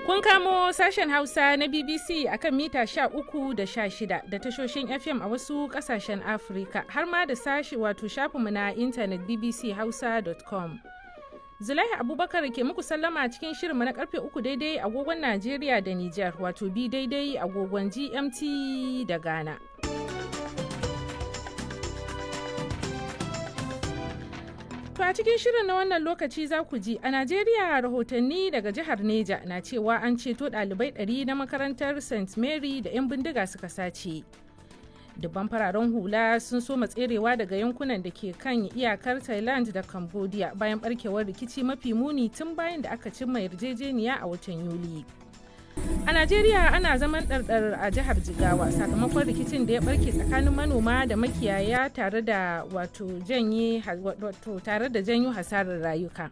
Kun kamo sashen Hausa na BBC akan mita 13 da 16 da tashoshin FM a wasu kasashen Afirka har ma da sashi wato shafinmu na intanet bbchausa.com. Zulaiha Abubakar ke muku sallama cikin shirinmu na karfe 3 daidai agogon Najeriya da Nijar, wato bi daidai agogon GMT da Ghana. To a cikin shirin na wannan lokaci za ku ji a Najeriya rahotanni daga jihar Neja na cewa an ceto ɗalibai 100 na makarantar St. Mary da 'yan bindiga suka sace. Dubban fararen hula sun soma tserewa daga yankunan da ke kan iyakar Thailand da Cambodia bayan barkewar rikici mafi muni tun bayan da aka cimma yarjejeniya a watan Yuli. A Najeriya ana zaman ɗarɗar a jihar Jigawa sakamakon rikicin da ya barke tsakanin manoma da makiyaya tare da wato janye wato tare da janyo hasarar rayuka.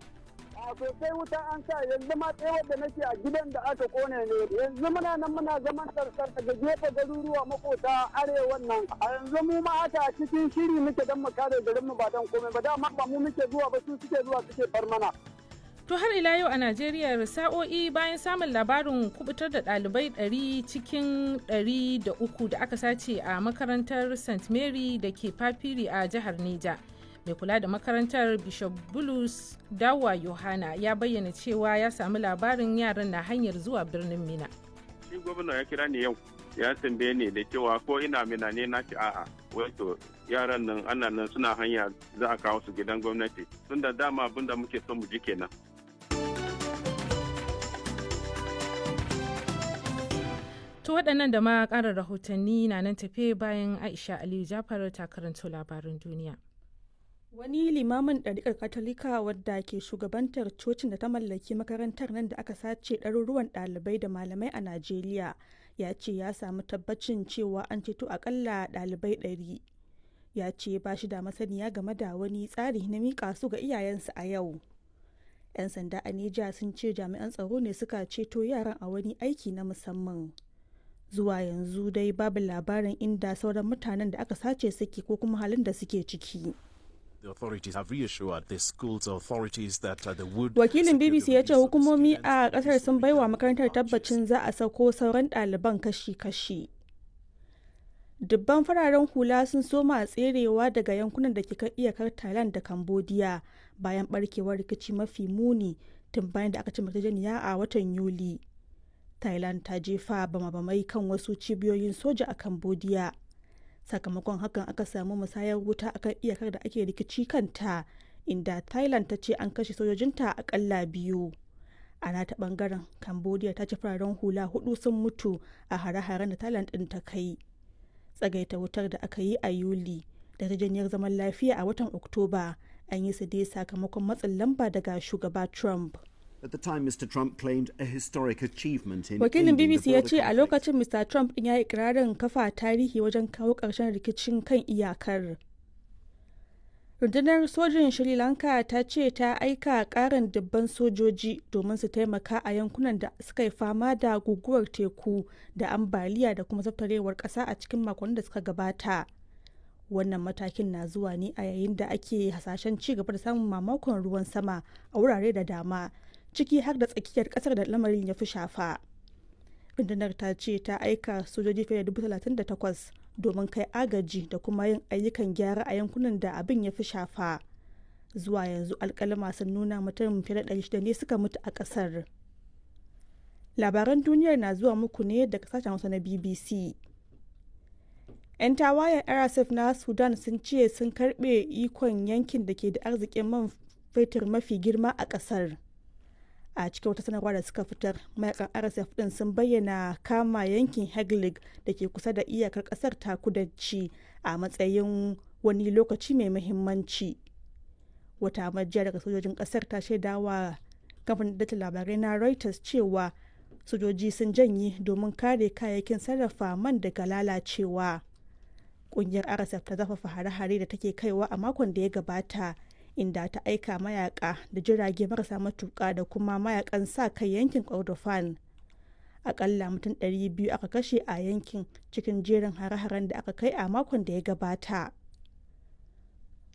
A sosai, wuta an sa yanzu ma tsewar da nake a gidan da aka kone ne. Yanzu muna nan muna zaman tsartsar daga gefe garuruwa makota arewan nan. A yanzu mu ma haka a cikin shiri muke don mu kare garin mu, ba don komai ba, dama ba mu muke zuwa ba, su suke zuwa suke far mana. To har ila yau a Najeriya, sa'o'i bayan samun labarin kubutar da ɗalibai 100 cikin 300 da aka sace a makarantar St. Mary da ke Papiri a jihar Neja. Mai kula da makarantar, Bishop Bulus Dawa Yohana, ya bayyana cewa ya sami labarin yaran na hanyar zuwa birnin Mina. Shi gwamna ya kira ni yau, ya tambaye ni da cewa ko ina Mina ne. Na ce a'a. Wai to yaran nan ana nan suna hanya, za a kawo su gidan gwamnati. Tunda dama abin da muke son mu ji kenan. To waɗannan da ma ƙarin rahotanni na nan tafe bayan Aisha Aliyu Jafar ta karanto labarin duniya. Wani limamin ɗariƙar Katolika wadda ke shugabantar cocin da ta mallaki makarantar nan da aka sace ɗaruruwan ɗalibai da malamai a Najeriya ya ce ya samu tabbacin cewa an ceto akalla ɗalibai 100. Ya ce ba shi da masaniya game da wani tsari na miƙa su ga iyayensu a yau. 'Yan sanda a Neja sun ce jami'an tsaro ne suka ceto yaran a wani aiki na musamman. Zuwa yanzu dai babu labarin inda sauran mutanen da aka sace suke ko kuma halin da suke ciki. The authorities have reassured the school's authorities that they would. Wakilin BBC ya ce hukumomi a kasar sun baiwa makarantar tabbacin za a sauko sauran ɗaliban kashi-kashi. Dubban fararen hula sun soma tserewa daga yankunan da ke kan iyakar Thailand da Cambodia bayan barkewar rikici mafi muni tun bayan da aka ci yarjejeniya a watan Yuli. Thailand ta jefa bama-bamai kan wasu cibiyoyin soja a Cambodia. Sakamakon hakan aka samu musayar wuta akan iyakar da ake rikici kanta, inda Thailand ta ce an kashe sojojinta akalla biyu. A nata bangaren, Cambodia ta ce fararen hula hudu sun mutu a hare-haren da Thailand din ta kai. Tsagaita wutar da aka yi a Yuli da yarjejeniyar zaman lafiya a watan Oktoba an yi su dai sakamakon matsin lamba daga shugaba Trump. At the time, Mr. Trump claimed a historic achievement in Wakilin ending the BBC ya border ce a conflict. lokacin Mr. Trump ɗin ya yi ikirarin kafa tarihi wajen kawo ƙarshen rikicin kan iyakar. Rundunar sojin Sri Lanka ta ce ta aika ƙarin dubban sojoji domin su taimaka a yankunan da suka yi fama da guguwar teku da ambaliya da kuma zaftarewar ƙasa a cikin makonnin da suka gabata. Wannan matakin na zuwa ne a yayin da ake hasashen ci gaba da samun mamakon ruwan sama a wurare da dama, ciki har da tsakiyar kasar da lamarin ya fi shafa. Rundunar ta ce ta aika sojoji fiye da 38,000 domin kai agaji da kuma yin ayyukan gyara a yankunan da abin ya fi shafa. Zuwa yanzu alkalama sun nuna mutum fiye da 600 ne suka mutu a kasar. Labaran duniyar na zuwa muku ne daga sashen Hausa na BBC. 'Yan tawayen RSF na Sudan sun ce sun karbe ikon yankin da ke da arzikin man fetur mafi girma a kasar. A cikin wata sanarwa da suka fitar, mayakan RSF din sun bayyana kama yankin Heglig da ke kusa da iyakar kasar ta kudanci a matsayin wani lokaci mai muhimmanci. Wata majiya daga sojojin kasar ta shaidawa kamfanin data labarai na Reuters cewa sojoji sun janye domin kare kayayyakin sarrafa man daga lalacewa. Kungiyar RSF ta zafafa hare-hare da take kaiwa a makon da ya gabata, inda ta aika mayaka da jirage marasa matuka da kuma mayakan sa kai yankin Kordofan. Akalla mutum 200 aka kashe a yankin cikin jerin hare-haren da aka kai a makon da ya gabata.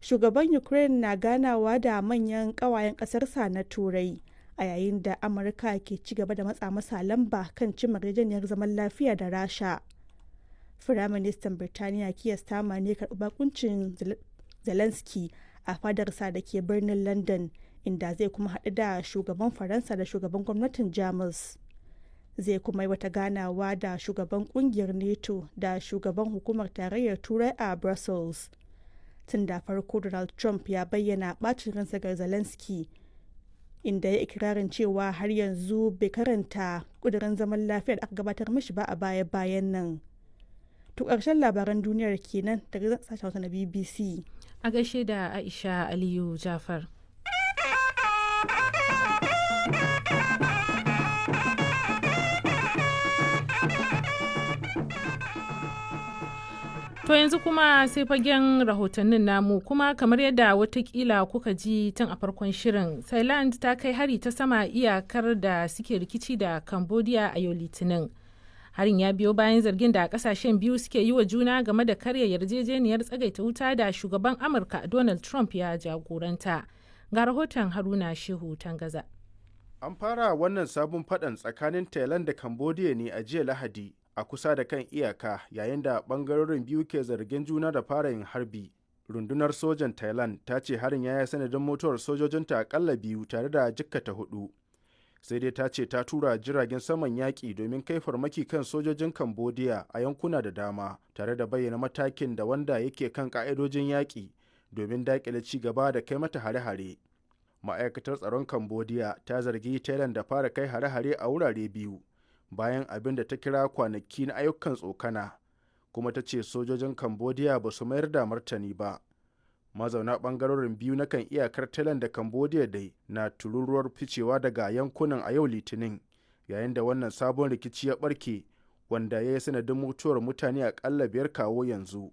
Shugaban Ukraine na ganawa da manyan kawayen kasarsa na Turai a A yayin da Amurka ke ci gaba da matsa masa lamba kan cimma yarjejeniyar zaman lafiya da Rasha. Firaministan Birtaniya Keir Starmer ne karɓi bakuncin Zelensky a fadarsa da ke birnin London, inda zai kuma haɗu da shugaban Faransa da shugaban gwamnatin Jamus. Zai kuma yi wata ganawa da shugaban kungiyar NATO da shugaban hukumar tarayyar Turai a Brussels. Tun da farko Donald Trump ya bayyana ɓacin ransa ga Zelensky, inda ya ikirarin cewa har yanzu bai karanta kudirin zaman lafiya da aka gabatar mishi ba a baya-bayan nan. To ƙarshen labaran duniyar kenan daga sashen Hausa na BBC. A gaishe da Aisha Aliyu Jafar. To yanzu kuma sai fagen rahotannin namu kuma kamar yadda watakila kuka ji tun a farkon shirin, Thailand ta kai hari ta sama iyakar da suke rikici da Cambodia a yau Litinin. Harin ya biyo bayan zargin da kasashen biyu suke yi wa juna game da karya yarjejeniyar tsagaita wuta da shugaban Amurka Donald Trump ya jagoranta. Ga rahoton Haruna Shehu Tangaza. An fara wannan sabon fadan tsakanin Thailand da Cambodia ne a jiya Lahadi a kusa da kan iyaka, yayin da bangarorin biyu ke zargin juna da fara yin harbi. Rundunar sojan Thailand ta ce harin ya yi sanadin mutuwar sojojinta akalla biyu tare da jikkata hudu. Sai dai ta ce ta tura jiragen saman yaƙi domin kai farmaki kan sojojin Cambodia a yankuna da dama, tare da bayyana matakin da wanda yake kan ƙa'idojin yaƙi domin daƙile ci gaba da kai mata hare-hare. Ma'aikatar tsaron Cambodia ta zargi Thailand da fara kai hare-hare a wurare biyu bayan abin da ta kira kwanaki na ayyukan tsokana, kuma ta ce sojojin Cambodia ba su mayar da martani ba. Mazauna bangarorin biyu na kan iyakar Thailand da Cambodia dai na tururuwar ficewa daga yankunan a yau Litinin, yayin da wannan sabon rikici ya barke, wanda ya yi sanadin mutuwar mutane akalla biyar kawo yanzu.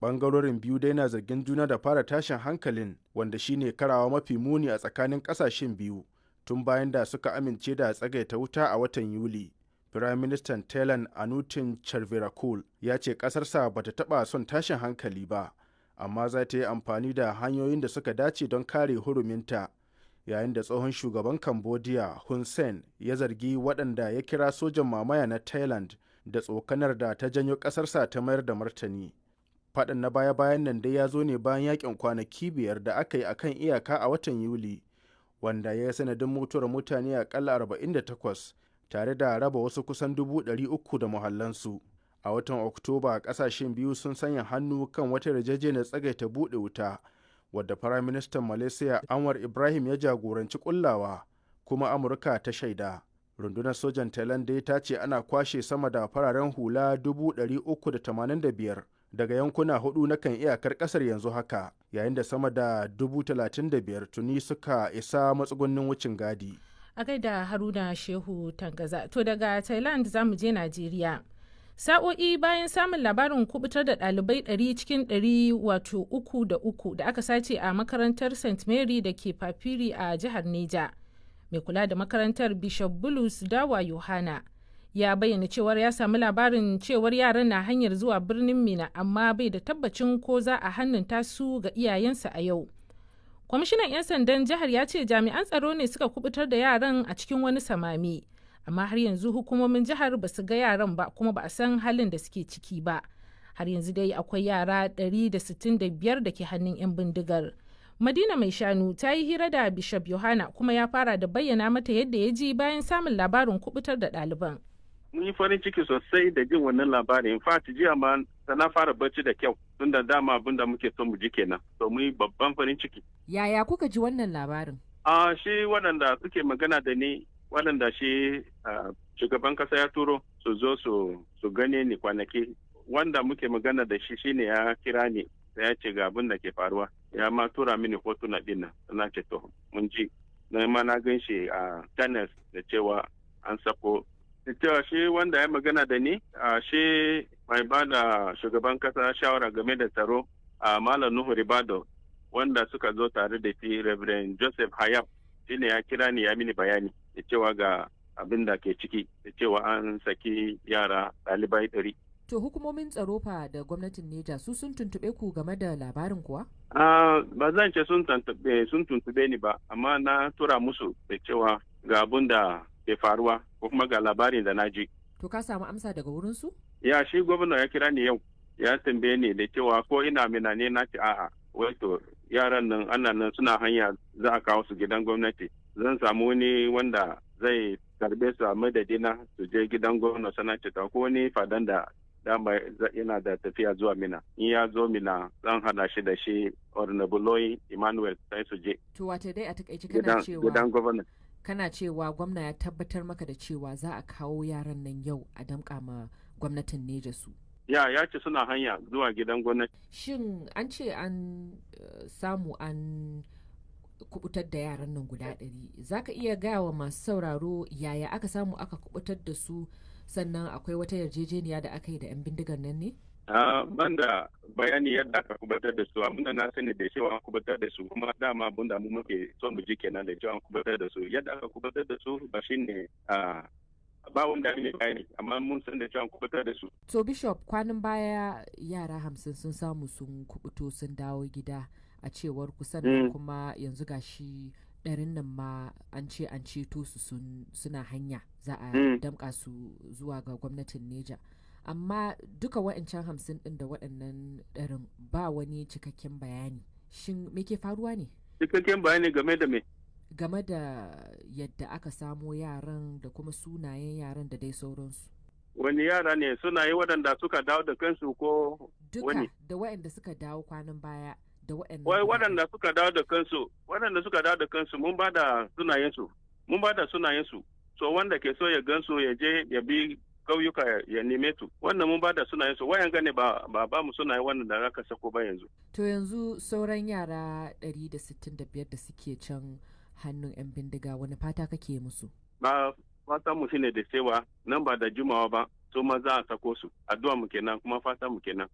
Bangarorin biyu dai na zargin juna da fara tashin hankalin, wanda shine karawa mafi muni a tsakanin kasashen biyu tun bayan da suka amince da tsagaita wuta a watan Yuli. Firaministan Thailand Anutin Charvirakul ya ce ƙasarsa ba ta taɓa son tashin hankali ba, amma za ta yi amfani da hanyoyin da suka dace don kare huruminta, yayin da tsohon shugaban Cambodia Hun Sen ya zargi waɗanda ya kira sojan mamaya na Thailand da tsokanar da ta janyo ƙasarsa ta mayar da martani. Faɗan na baya-bayan nan dai ya zo ne bayan yakin kwanaki 5 da aka yi akan iyaka a watan Yuli, wanda ya yi sanadin mutuwar mutane akalla 48 tare da raba wasu kusan 300,000 da muhallansu. A watan Oktoba kasashen biyu sun sanya hannu kan wata yarjejeniyar tsagaita buɗe wuta, wadda Firaministan Malaysia Anwar Ibrahim ya jagoranci kullawa kuma Amurka ta shaida. Rundunar sojan Thailand dai ta ce ana kwashe sama da fararen hula 385,000 daga yankuna hudu na kan iyakar kasar yanzu haka, yayin da sama da 35,000 tuni suka isa matsugunnin wucin gadi. A gaida Haruna Shehu Tangaza. To daga Thailand za mu je Najeriya. Sa'o'i bayan samun labarin kubutar da ɗalibai 100 cikin 100, wato uku da uku da aka sace a makarantar St. Mary da ke Papiri a jihar Neja. Mai kula da makarantar, Bishop Bulus Dawa Yohana, ya bayyana cewar ya sami labarin cewar yaran na hanyar zuwa birnin Mina, amma bai da tabbacin ko za a hannunta su ga iyayensa a yau. Kwamishinan 'yan sandan jihar ya ce jami'an tsaro ne suka kubutar da yaran a cikin wani samami, amma har yanzu hukumomin jihar ba su ga yaran ba kuma ba a san halin da suke ciki ba. Har yanzu dai akwai yara 165 da ke hannun 'yan bindigar. Madina Mai Shanu ta yi hira da Bishop Yohana, kuma ya fara da bayyana mata yadda ya ji bayan samun labarin kubutar da ɗaliban. Mun yi farin ciki sosai da jin wannan labarin. In fact, jiya ma na fara bacci da kyau, tun da dama abin da muke so mu ji kenan. To mun yi babban farin ciki. Yaya kuka ji wannan labarin? A shi waɗanda suke magana da ni, waɗanda shi shugaban kasa ya turo su zo su gane ni kwanaki. Wanda muke magana da shi shine ya kira ni, ya ce ga abin da ke faruwa. Ya ma tura mini hotuna din nan. Na ce to mun ji. Na ma na gan shi a channels da cewa an sako cewa shi wanda ya magana da ni a shi mai ba da shugaban kasa shawara game da tsaro, a Malam Nuhu Ribado, wanda suka zo tare da shi, Reverend Joseph Hayab, shine ya kira ni ya mini bayani da cewa ga abin da ke ciki, da cewa an saki yara ɗalibai 100. To hukumomin tsaro fa da gwamnatin Neja su sun tuntuɓe ku game da labarin kuwa? Ba zan ce sun tuntube ni ba, amma na tura musu da cewa ga abun da ke faruwa ko kuma ga labarin da na ji. To ka samu amsa daga wurin su? Ya, shi gwamna ya kira ni yau, ya tambaye ni da cewa ko ina Mina ne, na ce a'a. Wai to yaran nan ana nan suna hanya za a kawo su gidan gwamnati. Zan samu wani wanda zai karbe su a madadina su je gidan gwamna, sana ce ta ko wani fadan da dama yana da tafiya zuwa Mina. In ya zo Mina, zan hada shi da shi Honorable Emmanuel sai su je. To wata dai a takaice kana cewa gidan gwamna. Kana cewa gwamna ya tabbatar maka da cewa za a kawo yaran nan yau a damƙa ma gwamnatin Neja su. Ya ce suna hanya zuwa gidan gwamnati. Shin an ce an samu an kubutar da yaran nan guda 100? Za ka iya gaya wa masu sauraro yaya aka samu aka kubutar da su, sannan akwai wata yarjejeniya da aka yi da 'yan bindigar nan ne? Banda bayani yadda aka kubutar da su, abinda na sani da cewa an kubutar da su, kuma dama abinda mu muke son mu ji kenan, da cewa an kubutar da su. Yadda aka kubutar da su ba shine ba wanda ne bayani, amma mun san da cewa an kubutar da su. To Bishop, kwanan baya yara 50 sun samu sun kubuto sun dawo gida a cewar ku, sannan kuma yanzu gashi 100n nan ma an ce an ceto su, suna hanya za a damƙa su zuwa ga gwamnatin Neja. Amma duka wa'ancan 50 ɗin da waɗannan 100n ba wani cikakken bayani. Shin me ke faruwa ne? Cikakken bayani game da me? Game da yadda aka samo yaran da kuma sunayen yaran da dai sauransu. Wani yara ne? Sunaye waɗanda suka dawo da kansu ko Duka, da waɗanda suka dawo kwanan baya da waɗannan. Wai waɗanda suka dawo da kansu, waɗanda suka dawo da kansu mun ba da sunayensu, mun ba da sunayensu. So wanda ke so ya gansu ya je ya bi kauyuka ya neme su. Wannan mun ba da sunayensu, wayan gane ba ba ba mu sunayen wannan da aka sako ba yanzu. To yanzu sauran yara 165 da suke can hannun 'yan bindiga, wani fata kake musu? Ba fatan mu shine da cewa nan ba da jimawa ba su ma za a sako su. Addu'a mu kenan kuma fatan mu kenan.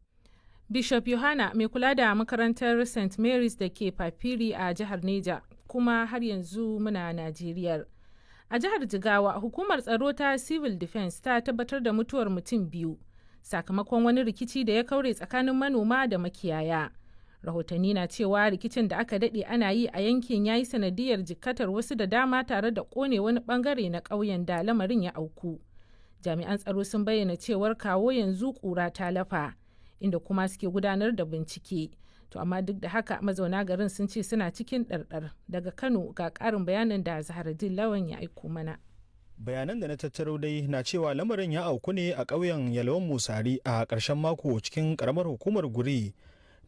Bishop Yohana mai kula da makarantar St. Mary's da ke Papiri a jihar Neja, kuma har yanzu muna Najeriya. A jihar Jigawa, hukumar tsaro ta Civil Defense ta tabbatar da mutuwar mutum biyu sakamakon wani rikici da ya kaure tsakanin manoma da makiyaya. Rahotanni na cewa rikicin da aka daɗe ana yi a yankin ya yi sanadiyar jikkatar wasu da dama tare da ƙone wani bangare na ƙauyen da lamarin ya auku. Jami'an tsaro sun bayyana cewar kawo yanzu ƙura ta lafa, inda kuma suke gudanar da bincike. To amma duk da haka mazauna garin sun ce suna cikin ɗarɗar. Daga Kano ga ƙarin bayanin da Zaharaddin Lawan ya aiko mana. Bayanan da na tattaro dai na cewa lamarin ya auku ne a ƙauyen Yalwan Musari a ƙarshen mako cikin ƙaramar hukumar Guri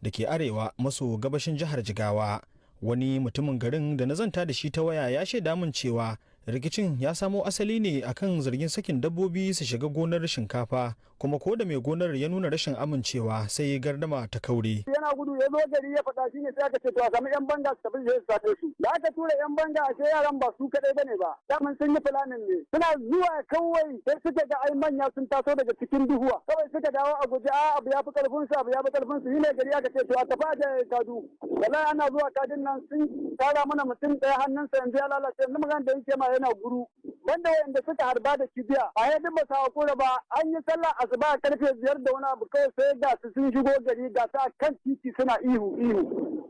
da ke arewa maso gabashin jihar Jigawa. Wani mutumin garin da na zanta da shi ta waya ya shaida min cewa rikicin ya samo asali ne akan zargin sakin dabbobi su shiga gonar shinkafa, kuma ko da mai gonar ya nuna rashin amincewa sai gardama ta kaure. Yana gudu ya zo gari ya faɗa, shine sai aka ce to a samu yan banga su tafi su same su. Da aka tura yan banga, ashe yaran ba su kadai bane ba. Daman sun yi fulanin ne. Suna zuwa kawai sai suka ga ai manya sun taso daga cikin duhuwa. Kawai suka dawo a guje, a abu ya fi karfin su, abu ya fi karfin su. Shine gari aka ce to a tafi a je kadu. Wallahi ana zuwa kadin nan sun tara mana mutum ɗaya, hannunsa yanzu ya lalace. Yanzu magana da yake ma yana guru. Banda wayanda suka harba da kibiya a yadda ba su hakura ba, an yi sallah asuba karfe 5 da wani abu, kawai sai ga su sun shigo gari, ga su a kan titi suna ihu ihu.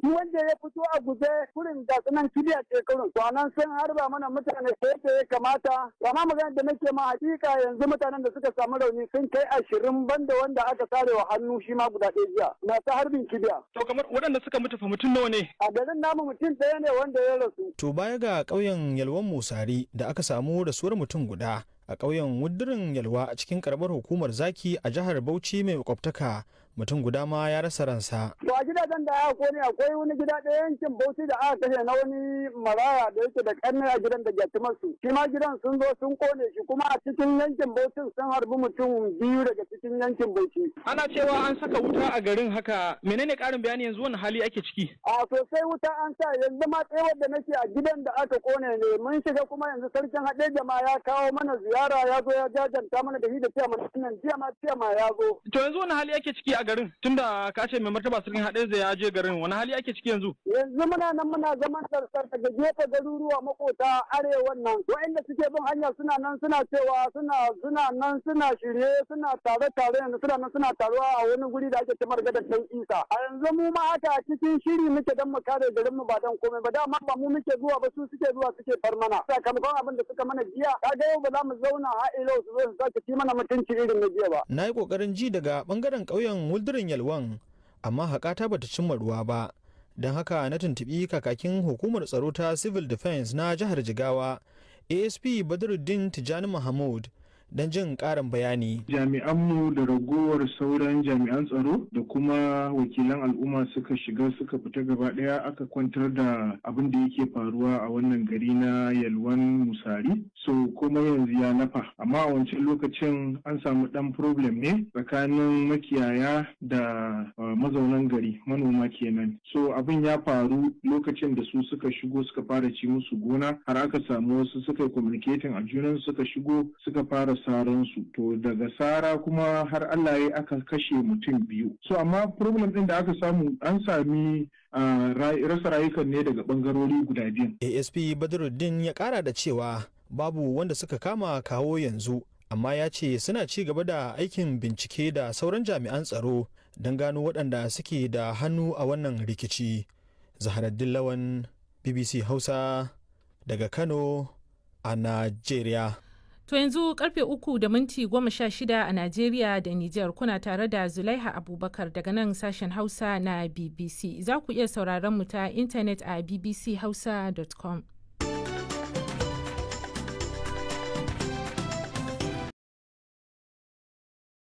Shi wanda ya fito a guje kurin ga su nan kibiya ce kurin. To anan sun harba mana mutane sai da ya kamata. Amma magana da nake ma, hakika yanzu mutanen da suka samu rauni sun kai 20, banda wanda aka sare wa hannu shi ma guda ɗaya jiya. Masu harbin kibiya. To kamar waɗanda suka mutu fa mutum nawa ne? A garin namu mutum ɗaya ne wanda ya rasu. To baya ga ƙauyen Yalwan Musari da aka samu rasuwar mutum guda, a ƙauyen Wudurin Yalwa a cikin karamar hukumar Zaki a jihar Bauchi mai makwabtaka, mutum guda ma ya rasa ransa. To a gidajen da aka kone akwai wani gida ɗaya yankin Bauchi da aka kashe na wani maraya da yake da ƙarni a gidan da gyatumarsu. Shi ma gidan sun zo sun kone shi, kuma a cikin yankin Bauchi sun harbi mutum biyu daga cikin yankin Bauchi. Ana cewa an saka wuta a garin haka, menene ƙarin bayani, yanzu wani hali ake ciki? A sosai, wuta an sa, yanzu ma tsewar da nake a gidan da aka kone ne. Mun shiga kuma yanzu sarkin haɗe jama'a ya kawo mana ziyara, ya zo ya jajanta mana da shi da ciyaman nan, jiya ma ciyama ya zo. To yanzu wani hali ake ciki a garin tunda ka ce mai martaba sarkin Hadeja ya je garin, wani hali ake ciki yanzu? Yanzu muna nan muna zaman tsartsar daga gefe garuruwa makota arewan nan. Waɗanda suke bin hanya suna nan suna cewa suna nan suna shirye suna tare tare, yanzu suna nan suna taruwa a wani guri da ake kamar gadar Dan Isa. A yanzu mu ma haka a cikin shiri muke dan mu kare garin mu, ba dan komai ba, dama ba mu muke zuwa ba, su suke zuwa suke far mana. Sakamakon abin da suka mana jiya, kaga yau ba za mu zauna har ilo su zo su sake ci mana mutunci irin na jiya ba. Na yi ƙoƙarin ji daga ɓangaren ƙauyen Wuldurin Yalwan, amma haƙata bata cimma ruwa ba. Don haka na tuntuɓi kakakin hukumar tsaro ta Civil Defense na jihar Jigawa, ASP Badruddin Tijjani Mahmud, don jin ƙarin bayani. Jami'anmu da ragowar sauran jami'an tsaro da kuma wakilan al'umma suka shiga suka fita, gaba ɗaya aka kwantar da abin da yake faruwa a wannan gari na Yalwan Musari. So kuma yanzu ya lafa. Amma a wancan lokacin an samu ɗan problem ne tsakanin makiyaya da mazaunan gari, manoma kenan. So abin ya faru lokacin da su suka shigo suka fara ci musu gona, har aka samu wasu suka yi communicating a junan, suka shigo suka fara saransu. To daga sara kuma har Allah ya aka kashe mutum biyu. So amma problem din da aka samu, an sami rasa rayukan ne daga bangarori guda biyu. ASP Badruddin ya kara da cewa babu wanda suka kama kawo yanzu, amma ya ce suna ci gaba da aikin bincike da sauran jami'an tsaro don gano waɗanda suke da hannu a wannan rikici. Zaharaddin Lawan, BBC Hausa, daga Kano a Najeriya. To yanzu karfe 3:16 a Najeriya da Nijar, kuna tare da Zulaiha Abubakar daga nan sashen Hausa na BBC. Za ku iya sauraron mu ta intanet a bbchausa.com.